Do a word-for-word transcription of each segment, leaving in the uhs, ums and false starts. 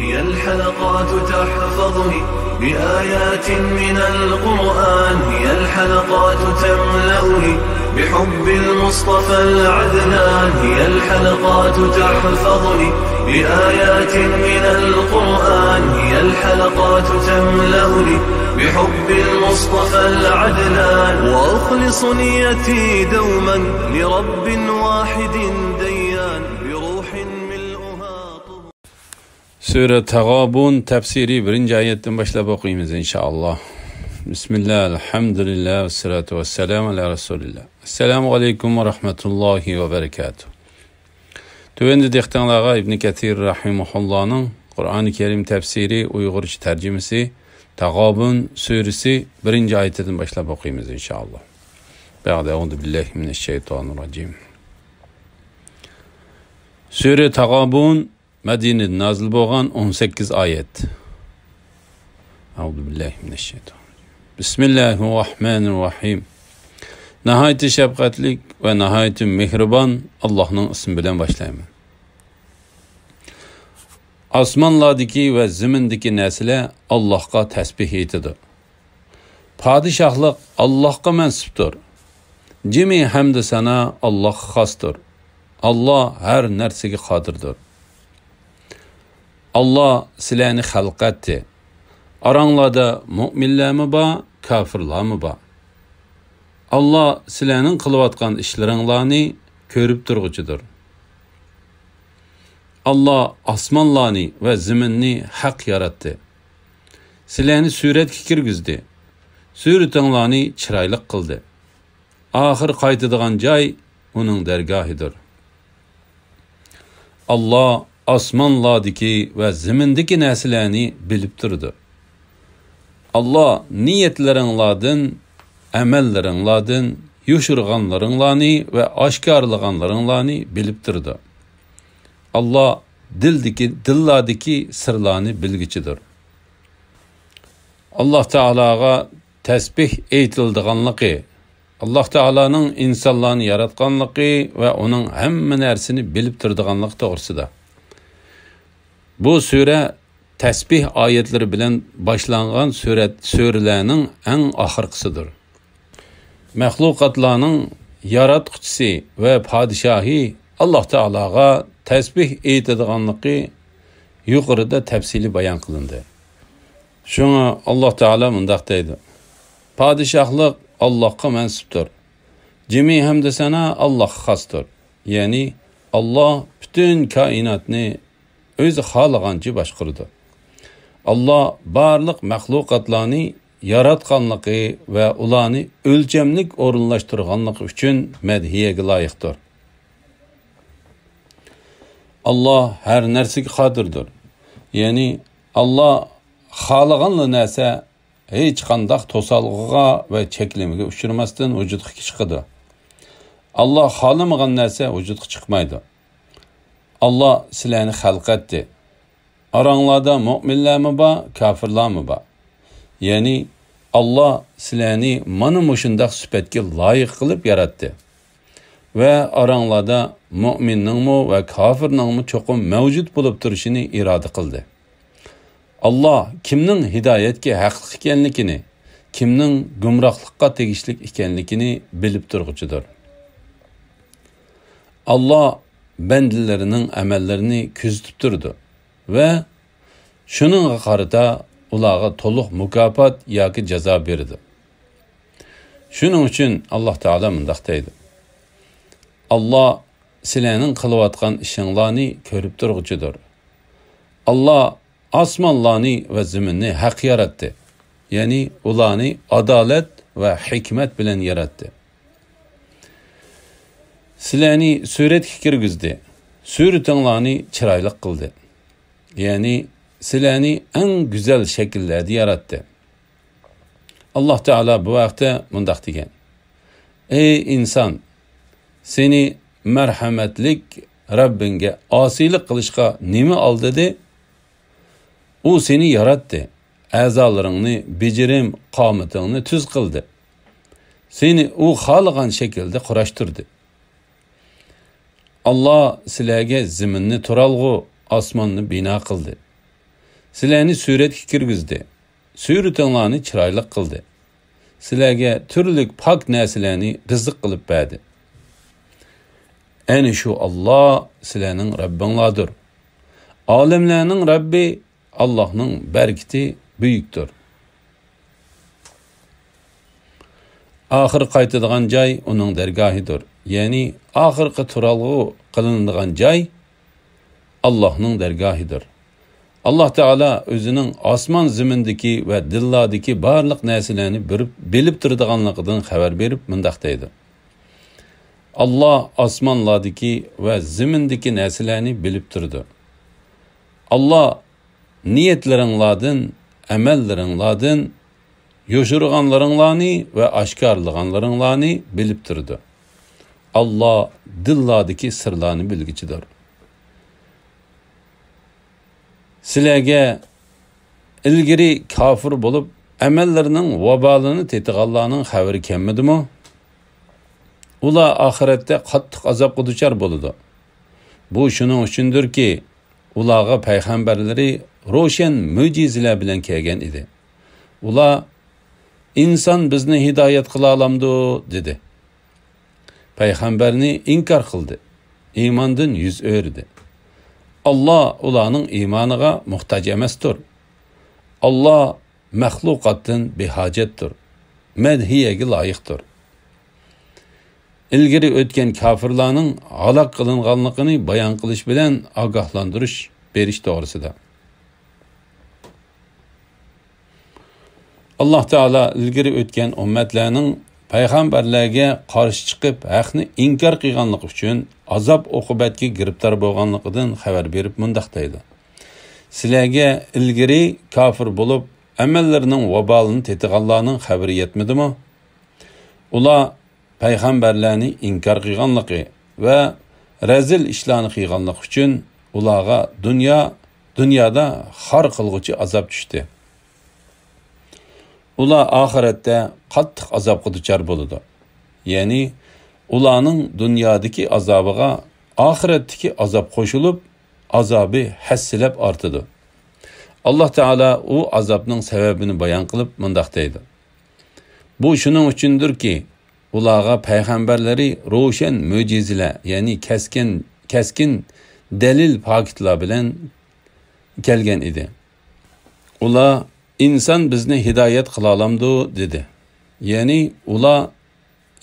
هي الحلقات تحفظني بآيات من القرآن، هي الحلقات تملأني بحب المصطفى العدنان، هي الحلقات تحفظني بآيات من القرآن، هي الحلقات تملأني بحب المصطفى العدنان، وأخلص نيتي دوما لرب واحد ديان، بروح ملؤها طهور. سۈرە تەغابۇن تەپسىرى بىرىنچى ئايەتتىن باشلاپ ئوقۇيمىز، ئىنشائاللا. بىسمىللا، ئەلھەمدۇلىللا، ۋەسسالاتۇ ۋەسسالامۇ ئەلا رەسۇلىللا. ئەسسالامۇ ئەلەيكۇم ۋەرەھمەتۇللاھى ۋەبەرىكاتۇھ. تۆۋەندە دىققىتىڭلارغا ئىبنى كەسىر رەھىمەھۇللانىڭ قۇرئانى كەرىم تەپسىرى ئۇيغۇرچە تەرجىمىسى، تەغابۇن سۈرىسى بىرىنچى ئايىتىدىن باشلاپ ئوقۇيمىز، ئىنشائاللا. بەئدە، ئەئۇزۇ بىللاھى مىنەششەيتانىررەجىم. سۈرە تەغابۇن مەدىنىدە نازىل بولغان ئون سەككىز ئايەت. ئەئۇزۇ بىللاھى مىنەششەيتان. بىسمىللاھىررەھمانىررەھىم. ناھايىتى شەپقەتلىك ۋە ناھايىتى مېھرىبان ئاللاھنىڭ ئىسمى بىلەن باشلايمەن. ئاسمانلاردىكى ۋە زېمىندىكى نەرسىلەر ئاللاھقا تەسبىھ ئېيتىدۇ. پادىشاھلىق ئاللاھقا مەنسۇپتۇر. جىمى ھەمدۇ سانا ئاللاھقا خاستۇر. ئاللاھ ھەر نەرسىگە قادىردۇر. ئاللاھ سىلەرنى خەلق ئەتتى. ئاراڭلاردا مۆمىنلەرمۇ بار، كاپىرلارمۇ بار. ئاللاھ سىلەرنىڭ قىلىۋاتقان ئىشلىرىڭلارنى كۆرۈپ تۇرغۇچىدۇر. ئاللاھ ئاسمانلارنى ۋە زېمىننى ھەق ياراتتى. سىلەرنى سۈرەتكە كىرگۈزدى. سۈرىتىڭلارنى چىرايلىق قىلدى. ئاخىر قايتىدىغان جاي ئۇنىڭ دەرگاھىدۇر. ئاللاھ ئاسمانلاردىكى ۋە زېمىندىكى نەرسىلەرنى بىلىپ تۇرىدۇ. ئاللاھ نىيەتلىرىڭلاردىن، ئەمەللىرىڭلاردىن، يوشۇرغانلىرىڭلارنى ۋە ئاشكارىلىغانلىرىڭلارنى بىلىپ تۇرىدۇ. ئاللاھ دىلدىكى، دىللاردىكى سىرلارنى بىلگۈچىدۇر. ئاللاھ تائالاغا تەسبىھ ئېيتىلىدىغانلىقى، ئاللاھ تائالانىڭ ئىنسانلارنى ياراتقانلىقى ۋە ئۇنىڭ ھەممە نەرسىنى بىلىپ تۇرىدىغانلىقى توغرىسىدا. بۇ سۈرە تەسبىھ ئايەتلىرى بىلەن باشلانغان سۈرەت، سۈرىلەرنىڭ ئەڭ ئاخىرقىسىدۇر. مەخلۇقاتلارنىڭ ياراتقۇچىسى ۋە پادىشاھى ئاللاھ تائالاغا تەسبىھ ئېيتىدىغانلىقى يۇقىرىدا تەپسىلىي بايان قىلىندى. شۇڭا ئاللاھ تائالا مۇنداق دەيدۇ: پادىشاھلىق ئاللاھقا مەنسۇپتۇر. جىمى ھەمدۇ سانا ئاللاھقا خاستۇر. يەنى ئاللاھ پۈتۈن كائىناتنى ئۆزى خالىغانچە باشقۇرىدۇ. ئاللاھ بارلىق مەخلۇقاتلارنى ياراتقانلىقى ۋە ئۇلارنى ئۆلچەملىك ئورۇنلاشتۇرغانلىقى ئۈچۈن مەدھىيەگە لايىقتۇر. ئاللاھ ھەر نەرسىگە قادىردۇر. يەنى ئاللاھ خالىغانلا نەرسە ھېچقانداق توسالغۇغا ۋە چەكلىمىگە ئۇچرىماستىن ۋۇجۇدقا چىقىدۇ. ئاللاھ خالىمىغان نەرسە ۋۇجۇدقا چىقمايدۇ. ئاللاھ سىلەرنى خەلق ئەتتى. ئاراڭلاردا مۆمىنلەرمۇ بار، كاپىرلارمۇ بار. يەنى ئاللاھ سىلەرنى مانا مۇشۇنداق سۈپەتكە لايىق قىلىپ ياراتتى. ۋە ئاراڭلاردا مۆمىننىڭمۇ ۋە كاپىرنىڭمۇ چوقۇم مەۋجۇت بولۇپ تۇرۇشىنى ئىرادە قىلدى. ئاللاھ كىمنىڭ ھىدايەتكە ھەقلىق ئىكەنلىكىنى، كىمنىڭ گۇمراھلىققا تېگىشلىك ئىكەنلىكىنى بىلىپ تۇرغۇچىدۇر. ئاللاھ بەندىلىرىنىڭ ئەمەللىرىنى كۆزىتىپ تۇرىدۇ ۋە شۇنىڭغا قارىتا ئۇلارغا تولۇق مۇكاپات ياكى جازا بېرىدۇ. شۇنىڭ ئۈچۈن ئاللاھ تائالا مۇنداق دەيدۇ: ئاللاھ سىلەرنىڭ قىلىۋاتقان ئىشىڭلارنى كۆرۈپ تۇرغۇچىدۇر. ئاللاھ ئاسمانلارنى ۋە زېمىننى ھەق ياراتتى. يەنى ئۇلارنى ئادالەت ۋە ھېكمەت بىلەن ياراتتى. سىلەرنى سۈرەتكە كىرگۈزدى. سۈرىتىڭلارنى چىرايلىق قىلدى. يەنى سىلەرنى ئەڭ گۈزەل شەكىللەردە ياراتتى. ئاللاھ تائالا بۇ ھەقتە مۇنداق دېگەن: ئەي ئىنسان، سېنى مەرھەمەتلىك رەببىڭگە ئاسىيلىق قىلىشقا نېمە ئالدىدى؟ ئۇ سېنى ياراتتى، ئەزالىرىڭنى، بېجىرىم قامىتىڭنى تۈز قىلدى. سېنى ئۇ خالىغان شەكىلدە قۇراشتۇردى. ئاللاھ سىلەرگە زېمىننى تۇرالغۇ، ئاسماننى بىنا قىلدى. سىلەرنى سۈرەتكە كىرگۈزدى. سۈرىتىڭلارنى چىرايلىق قىلدى. سىلەرگە تۈرلۈك پاك نەرسىلەرنى رىزىق قىلىپ بەردى. ئەنە شۇ ئاللا سىلەرنىڭ رەببىڭلاردۇر. ئالەملەرنىڭ رەببى ئاللاھنىڭ بەرىكىتى بۈيۈكتۇر. ئاخىر قايتىدىغان جاي ئۇنىڭ دەرگاھىدۇر. يەنى ئاخىرقى تۇرالغۇ قىلىنىدىغان جاي ئاللاھنىڭ دەرگاھىدۇر. ئاللاھ تائالا ئۆزىنىڭ ئاسمان زېمىندىكى ۋە دىللاردىكى بارلىق نەرسىلەرنى بىر-، بىلىپ تۇرىدىغانلىقىدىن خەۋەر بېرىپ مۇنداق دەيدۇ: ئاللاھ ئاسمانلاردىكى ۋە زېمىندىكى نەرسىلەرنى بىلىپ تۇرىدۇ. ئاللاھ نىيەتلىرىڭلاردىن، ئەمەللىرىڭلاردىن، يوشۇرغانلىرىڭلارنى ۋە ئاشكارىلىغانلىرىڭلارنى بىلىپ تۇرىدۇ. ئاللاھ دىللاردىكى سىرلارنى بىلگۈچىدۇر. سىلەرگە ئىلگىرى كاپىر بولۇپ، ئەمەللىرىنىڭ ۋابالىنى تېتىغانلارنىڭ خەۋىرى كەلمىدىمۇ؟ ئۇلار ئاخىرەتتە قاتتىق ئازابقا دۇچار بولىدۇ. بۇ شۇنىڭ ئۈچۈندۇركى، ئۇلارغا پەيغەمبەرلىرى روشەن مۆجىزىلەر بىلەن كەلگەن ئىدى. ئۇلار، «ئىنسان بىزنى ھىدايەت قىلالامدۇ؟» دېدى. پەيغەمبەرنى ئىنكار قىلدى، ئىماندىن يۈز ئۆرۈدى. ئاللاھ ئۇلارنىڭ ئىمانىغا موھتاج ئەمەستۇر. ئاللاھ مەخلۇقاتتىن بىھاجەتتۇر، مەدھىيەگە لايىقتۇر. ئىلگىرى ئۆتكەن كاپىرلارنىڭ ھالاك قىلىنغانلىقىنى بايان قىلىش بىلەن ئاگاھلاندۇرۇش بېرىش توغرىسىدا. ئاللاھ تائالا ئىلگىرى ئۆتكەن ئۈممەتلەرنىڭ پەيغەمبەرلەرگە قارشى چىقىپ، ھەقنى ئىنكار قىلغانلىقى ئۈچۈن ئازاب-ئوقۇبەتكە گىرىپتار بولغانلىقىدىن خەۋەر بېرىپ مۇنداق دەيدۇ: سىلەرگە ئىلگىرى كاپىر بولۇپ، ئەمەللىرىنىڭ ۋابالىنى تېتىغانلارنىڭ خەۋىرى يەتمىدىمۇ؟ ئۇلار پەيغەمبەرلەرنى ئىنكار قىلغانلىقى ۋە رەزىل ئىشلارنى قىلغانلىقى ئۈچۈن ئۇلارغا دۇنيا، دۇنيادا خار قىلغۇچى ئازاب چۈشتى. ئۇلار ئاخىرەتتە قاتتىق ئازابقا دۇچار بولىدۇ. يەنى ئۇلارنىڭ دۇنيادىكى ئازابىغا ئاخىرەتتىكى ئازاب قوشۇلۇپ، ئازابى ھەسسىلەپ ئارتىدۇ. ئاللاھ تائالا ئۇ ئازابنىڭ سەۋەبىنى بايان قىلىپ مۇنداق دەيدۇ: بۇ شۇنىڭ ئۈچۈندۇركى، ئۇلارغا پەيغەمبەرلىرى روشەن مۆجىزىلەر، يەنى كەسكىن، كەسكىن دەلىل، پاكىتلار بىلەن كەلگەن ئىدى. ئۇلار، «ئىنسان بىزنى ھىدايەت قىلالامدۇ؟» دېدى. يەنى ئۇلار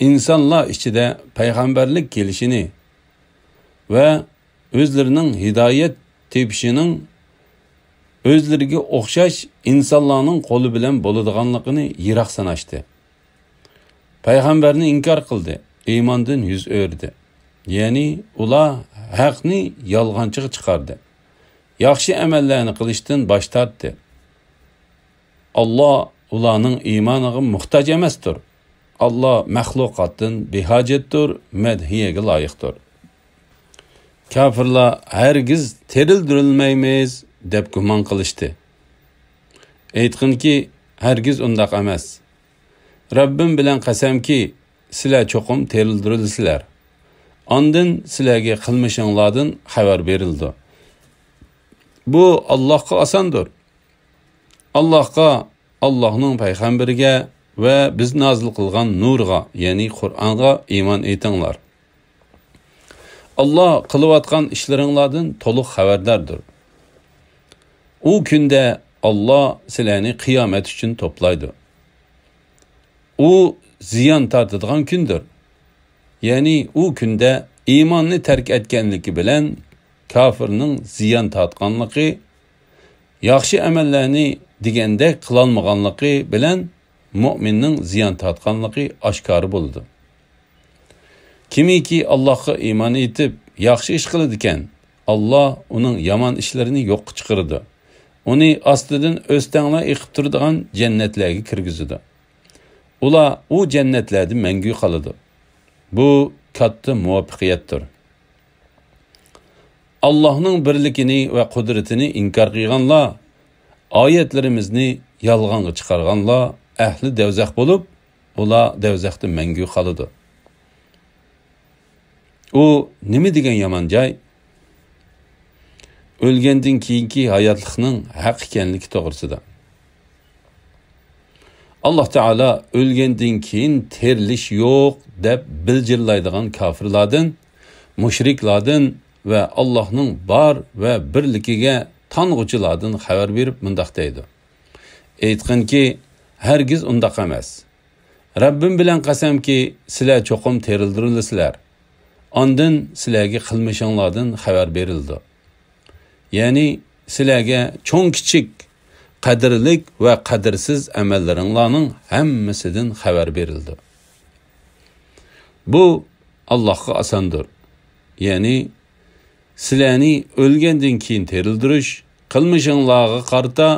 ئىنسانلار ئىچىدە پەيغەمبەرلىك كېلىشىنى ۋە ئۆزلىرىنىڭ ھىدايەت تېپىشىنىڭ ئۆزلىرىگە ئوخشاش ئىنسانلارنىڭ قولى بىلەن بولىدىغانلىقىنى يىراق ساناشتى. پەيغەمبەرنى ئىنكار قىلدى، ئىماندىن يۈز ئۆرۈدى. يەنى ئۇلار ھەقنى يالغانچىغا چىقاردى. ياخشى ئەمەللەرنى قىلىشتىن باش تارتتى. ئاللاھ ئۇلارنىڭ ئىمانىغا موھتاج ئەمەستۇر. ئاللاھ مەخلۇقاتتىن بىھاجەتتۇر، مەدھىيەگە لايىقتۇر. كاپىرلار، «ھەرگىز تىرىلدۈرۈلمەيمىز» دەپ گۇمان قىلىشتى. ئېيتقىنكى، ھەرگىز ئۇنداق ئەمەس. رەببىم بىلەن قەسەمكى، سىلەر چوقۇم تىرىلدۈرۈلىسىلەر. ئاندىن سىلەرگە قىلمىشىڭلاردىن خەۋەر بېرىلىدۇ. بۇ ئاللاھقا ئاساندۇر. ئاللاھقا، ئاللاھنىڭ پەيغەمبىرىگە ۋە بىز نازىل قىلغان نۇرغا، يەنى قۇرئانغا ئىمان ئېيتىڭلار. ئاللاھ قىلىۋاتقان ئىشلىرىڭلاردىن تولۇق خەۋەرداردۇر. ئۇ كۈندە ئاللاھ سىلەرنى قىيامەت ئۈچۈن توپلايدۇ. ئۇ زىيان تارتىدىغان كۈندۇر. يەنى ئۇ كۈندە ئىماننى تەرك ئەتكەنلىكى بىلەن كاپىرنىڭ زىيان تارتقانلىقى، ياخشى ئەمەللەرنى دېگەندەك قىلالمىغانلىقى بىلەن مۆمىننىڭ زىيان تارتقانلىقى ئاشكارا بولىدۇ. كىمكى ئاللاھقا ئىمان ئېيتىپ، ياخشى ئىش قىلىدىكەن، ئاللاھ ئۇنىڭ يامان ئىشلىرىنى يوققا چىقىرىدۇ. ئۇنى ئاستىدىن ئۆستەڭلار ئېقىپ تۇرىدىغان جەننەتلەرگە كىرگۈزىدۇ. ئۇلار ئۇ جەننەتلەردە مەڭگۈ قالىدۇ. بۇ كاتتا مۇۋەپپەقىيەتتۇر. ئاللاھنىڭ بىرلىكىنى ۋە قۇدرىتىنى ئىنكار قىلغانلار، ئايەتلىرىمىزنى يالغانغا چىقارغانلار ئەھلى دەۋزەخ بولۇپ، ئۇلار دەۋزەختە مەڭگۈ قالىدۇ. ئۇ نېمە دېگەن يامان جاي؟ ئۆلگەندىن كېيىنكى ھاياتلىقنىڭ ھەق ئىكەنلىكى توغرىسىدا. ئاللاھ تائالا ئۆلگەندىن كېيىن تىرىلىش يوق دەپ بىلجىرلايدىغان كاپىرلاردىن، مۇشرىكلاردىن ۋە ئاللاھنىڭ بار ۋە بىرلىكىگە تانغۇچىلاردىن خەۋەر بېرىپ مۇنداق دەيدۇ: ئېيتقىنكى، ھەرگىز ئۇنداق ئەمەس. رەببىم بىلەن قەسەمكى، سىلەر چوقۇم تىرىلدۈرۈلىسىلەر. ئاندىن سىلەرگە قىلمىشىڭلاردىن خەۋەر بېرىلىدۇ. يەنى سىلەرگە چوڭ-كىچىك، قەدىرلىك ۋە قەدىرسىز ئەمەللىرىڭلارنىڭ ھەممىسىدىن خەۋەر بېرىلىدۇ. بۇ ئاللاھقا ئاساندۇر. يەنى سىلەرنى ئۆلگەندىن كېيىن تىرىلدۈرۈش، قىلمىشىڭلارغا قارىتا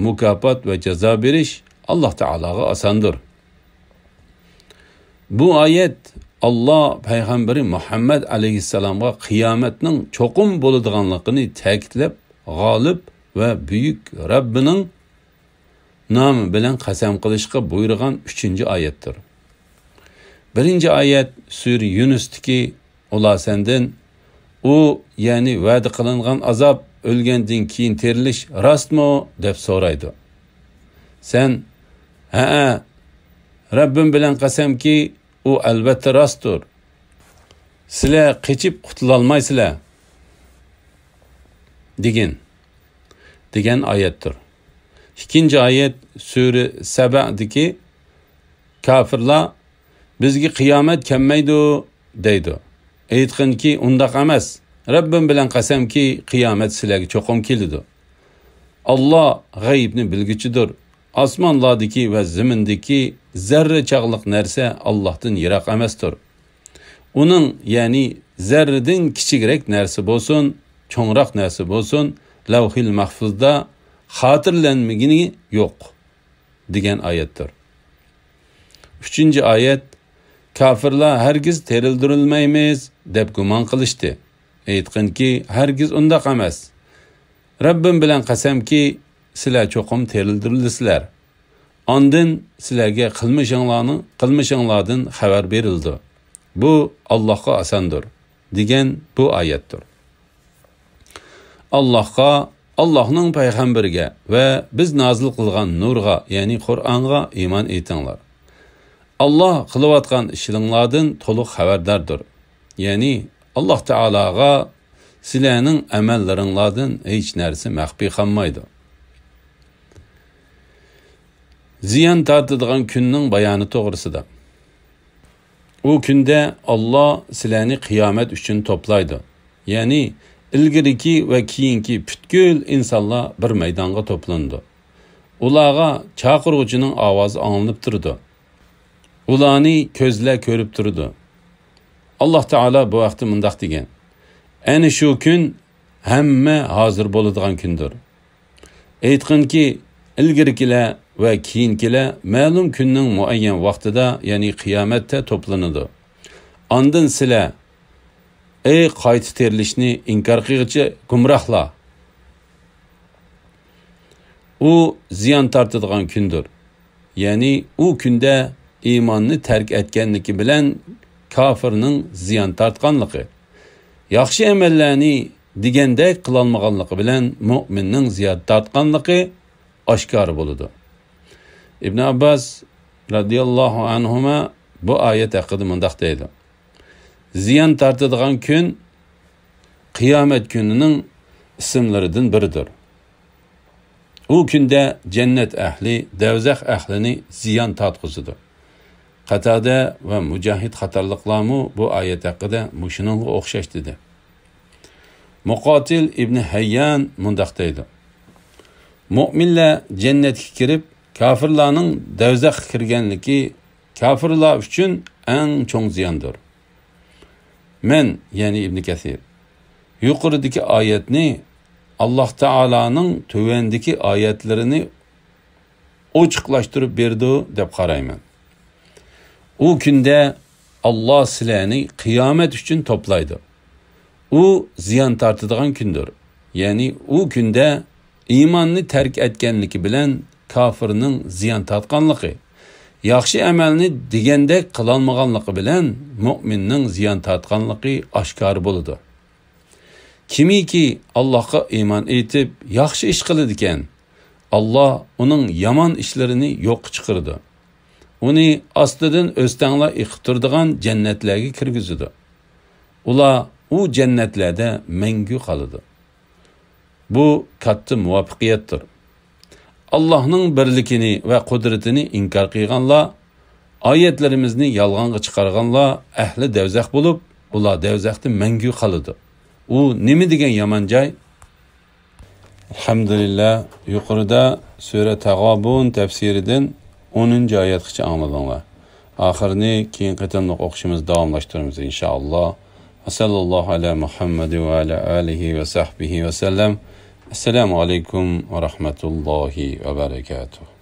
مۇكاپات ۋە جازا بېرىش ئاللاھ تائالاغا ئاساندۇر. بۇ ئايەت ئاللاھ پەيغەمبىرى مۇھەممەد ئەلەيھىسسالامغا قىيامەتنىڭ چوقۇم بولىدىغانلىقىنى تەكىتلەپ، غالىب ۋە بۈيۈك رەببىنىڭ نامى بىلەن قەسەم قىلىشقا بۇيرۇغان ئۈچىنچى ئايەتتۇر. بىرىنچى ئايەت سۈرە يۇنۇستىكى، ئۇلار سەندىن، ئۇ، يەنى ۋەدە قىلىنغان ئازاب، ئۆلگەندىن كېيىن تىرىلىش راستمۇ؟ دەپ سورايدۇ. سەن، ھەئە، رەببىم بىلەن قەسەمكى، ئۇ ئەلۋەتتە راستتۇر. سىلەر قېچىپ قۇتۇلالمايسىلەر، دېگىن، دېگەن ئايەتتۇر. ئىككىنچى ئايەت سۈرە سەبەدىكى، كاپىرلار، بىزگە قىيامەت كەلمەيدۇ، دەيدۇ. ئېيتقىنكى، ئۇنداق ئەمەس. رەببىم بىلەن قەسەمكى، قىيامەت سىلەرگە چوقۇم كېلىدۇ. ئاللاھ غەيىبنى بىلگۈچىدۇر. ئاسمانلاردىكى ۋە زېمىندىكى زەررە چاغلىق نەرسە ئاللاھتىن يىراق ئەمەستۇر. ئۇنىڭ، يەنى زەررىدىن كىچىكرەك نەرسە بولسۇن، چوڭراق نەرسە بولسۇن، لەۋھىل مەھفۇزدا خاتىرىلەنمىگىنى يوق، دېگەن ئايەتتۇر. ئۈچىنچى ئايەت، كاپىرلار ھەرگىز تىرىلدۈرۈلمەيمىز، دەپ گۇمان قىلىشتى. ئېيتقىنكى، ھەرگىز ئۇنداق ئەمەس. رەببىم بىلەن قەسەمكى، سىلەر چوقۇم تىرىلدۈرۈلىسىلەر. ئاندىن سىلەرگە قىلمىشىڭلارنىڭ، قىلمىشىڭلاردىن خەۋەر بېرىلىدۇ. بۇ ئاللاھقا ئاساندۇر، دېگەن بۇ ئايەتتۇر. ئاللاھقا، ئاللاھنىڭ پەيغەمبىرىگە ۋە بىز نازىل قىلغان نۇرغا، يەنى قۇرئانغا ئىمان ئېيتىڭلار. ئاللاھ قىلىۋاتقان ئىشلىرىڭلاردىن تولۇق خەۋەرداردۇر. يەنى ئاللاھ تائالاغا سىلەرنىڭ ئەمەللىرىڭلاردىن ھېچ نەرسە مەخپىي قالمايدۇ. زىيان تارتىدىغان كۈننىڭ بايانى توغرىسىدا. ئۇ كۈندە ئاللاھ سىلەرنى قىيامەت ئۈچۈن توپلايدۇ. يەنى ئىلگىرىكى ۋە كېيىنكى پۈتكۈل ئىنسانلار بىر مەيدانغا توپلىنىدۇ. ئۇلارغا چاقىرغۇچىنىڭ ئاۋازى ئاڭلىنىپ تۇرىدۇ. ئۇلارنى كۆزلەر كۆرۈپ تۇرىدۇ. ئاللاھ تائالا بۇ ھەقتە مۇنداق دېگەن: ئەنە شۇ كۈن ھەممە ھازىر بولىدىغان كۈندۇر. ئېيتقىنكى، ئىلگىرىكىلەر ۋە كېيىنكىلەر مەلۇم كۈننىڭ مۇئەييەن ۋاقتىدا، يەنى قىيامەتتە توپلىنىدۇ. ئاندىن سىلەر، ئەي قايتا تىرىلىشنى ئىنكار قىلغۇچى گۇمراھلار! ئۇ زىيان تارتىدىغان كۈندۇر. يەنى ئۇ كۈندە ئىماننى تەرك ئەتكەنلىكى بىلەن كاپىرنىڭ زىيان تارتقانلىقى، ياخشى ئەمەللەرنى دېگەندەك قىلالمىغانلىقى بىلەن مۆمىننىڭ زىيان تارتقانلىقى ئاشكارا بولىدۇ. ئىبن ئابباس رەزىياللاھۇ ئەنھۇما بۇ ئايەت ھەققىدە مۇنداق دەيدۇ: زىيان تارتىدىغان كۈن قىيامەت كۈنىنىڭ ئىسىملىرىدىن بىرىدۇر. ئۇ كۈندە جەننەت ئەھلى دەۋزەخ ئەھلىنى زىيان تارتقۇزىدۇ. قاتادە ۋە مۇجاھىد قاتارلىقلارمۇ بۇ ئايەت ھەققىدە مۇشۇنىڭغا ئوخشاش دېدى. مۇقاتىل ئىبنى ھەييان مۇنداق دەيدۇ: مۆمىنلەر جەننەتكە كىرىپ، كاپىرلارنىڭ دەۋزەخكە كىرگەنلىكى كاپىرلار ئۈچۈن ئەڭ چوڭ زىياندۇر. مەن، يەنى ئىبنى كەسىر، يۇقىرىدىكى ئايەتنى ئاللاھ تائالانىڭ تۆۋەندىكى ئايەتلىرىنى ئوچۇقلاشتۇرۇپ بېرىدۇ دەپ قارايمەن. ئۇ كۈندە ئاللاھ سىلەرنى قىيامەت ئۈچۈن توپلايدۇ. ئۇ زىيان تارتىدىغان كۈندۇر. يەنى ئۇ كۈندە ئىماننى تەرك ئەتكەنلىكى بىلەن كاپىرنىڭ زىيان تارتقانلىقى، ياخشى ئەمەلنى دېگەندەك قىلالمىغانلىقى بىلەن مۆمىننىڭ زىيان تارتقانلىقى ئاشكارا بولىدۇ. كىمكى ئاللاھقا ئىمان ئېيتىپ، ياخشى ئىش قىلىدىكەن، ئاللا ئۇنىڭ يامان ئىشلىرىنى يوققا چىقىرىدۇ. ئۇنى ئاستىدىن ئۆستەڭلار ئېقىپ تۇرىدىغان جەننەتلەرگە كىرگۈزىدۇ. ئۇلار ئۇ جەننەتلەردە مەڭگۈ قالىدۇ. بۇ كاتتا مۇۋەپپەقىيەتتۇر. ئاللاھنىڭ بىرلىكىنى ۋە قۇدرىتىنى ئىنكار قىلغانلار، ئايەتلىرىمىزنى يالغانغا چىقارغانلار ئەھلى دەۋزەخ بولۇپ، ئۇلار دەۋزەختە مەڭگۈ قالىدۇ. ئۇ نېمە دېگەن يامان جاي؟ ئەلھەمدۇلىللا، يۇقىرىدا سۈرە تەغابۇن تەپسىرىدىن ئونىنچى ئايەتكىچە ئاڭلىدىڭلار. ئاخىرىنى كېيىنكى قېتىملىق ئوقۇشىمىزدا داۋاملاشتۇرىمىز، ئىنشائاللا. ۋەسەللاللاھۇ ئەلا مۇھەممەد ۋە ئەلا ئالىھى ۋە سەھبىھى ۋەسەللەم. ئەسسالامۇ ئەلەيكۇم ۋە رەھمەتۇللاھى ۋە بەرەكاتۇھ.